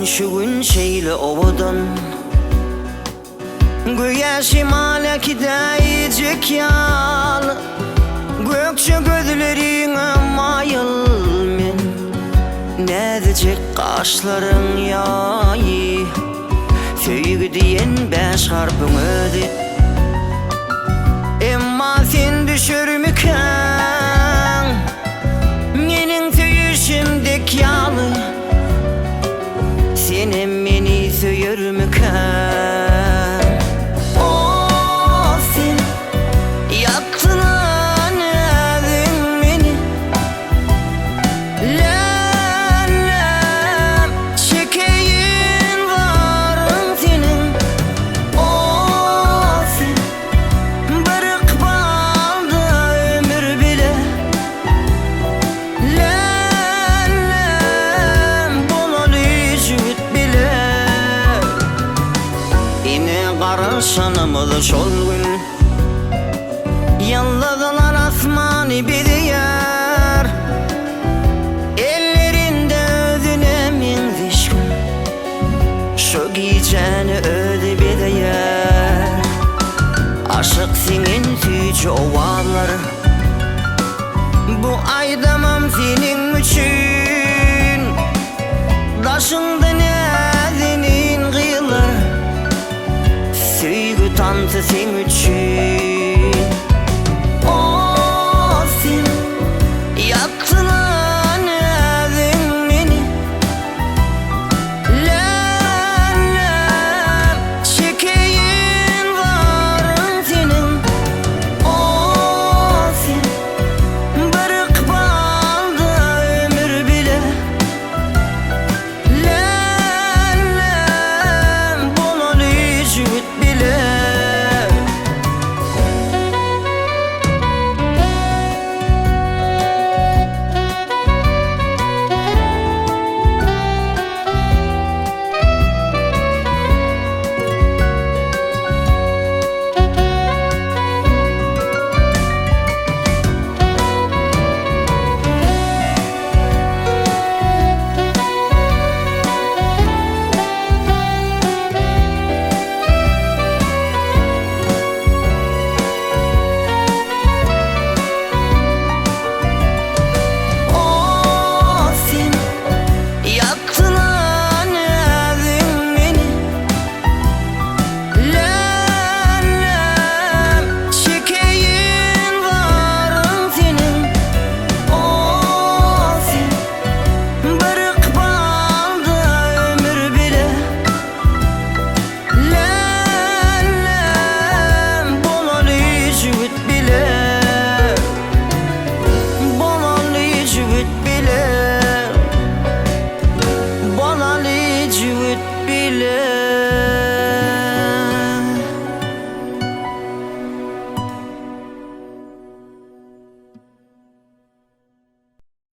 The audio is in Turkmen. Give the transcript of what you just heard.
Sen şu gün şeýle owadan. Göýä şemal äkidäýjek ýaly. Gökje gözleriňe maýyl men. Näzijek gaşlaryň ýaýy. Söýgi diýen bäş harpyň özi. Emma sen düşermikäň Meniň söýüşim dek ýaly. Senem meni söýermikäň? O sen ýakdyň-a näziň meni. Läläm çekeýin zaryň seniň. O sen bir ykbalda ömür bile. Läläm bolaly jübüt bile. Ine garaşanymyz şol gün. Ýyldyzlar asmany bezeýär. Ellerinde özüne meňzeş gül. Şu gijäni özi bezeýär. Aşyk siňen süýji owazlar. Bu aýdamam seniň üçin. Daşyňda näzenin gyzlar. Söýgi tansy seň üçin. O sen ýakdyň-a näziň meni. Läläm çekeýin zaryň seniň. O sen bir ykbalda ömür bile. Läläm bolaly jübüt bile. O sen ýakdyň-a näziň meni. Läläm çekeýin zaryň seniň. O sen bir ykbalda ömür bile. Läläm bolaly jübüt bile. Bolaly jübüt bile. Bolaly jübüt bile.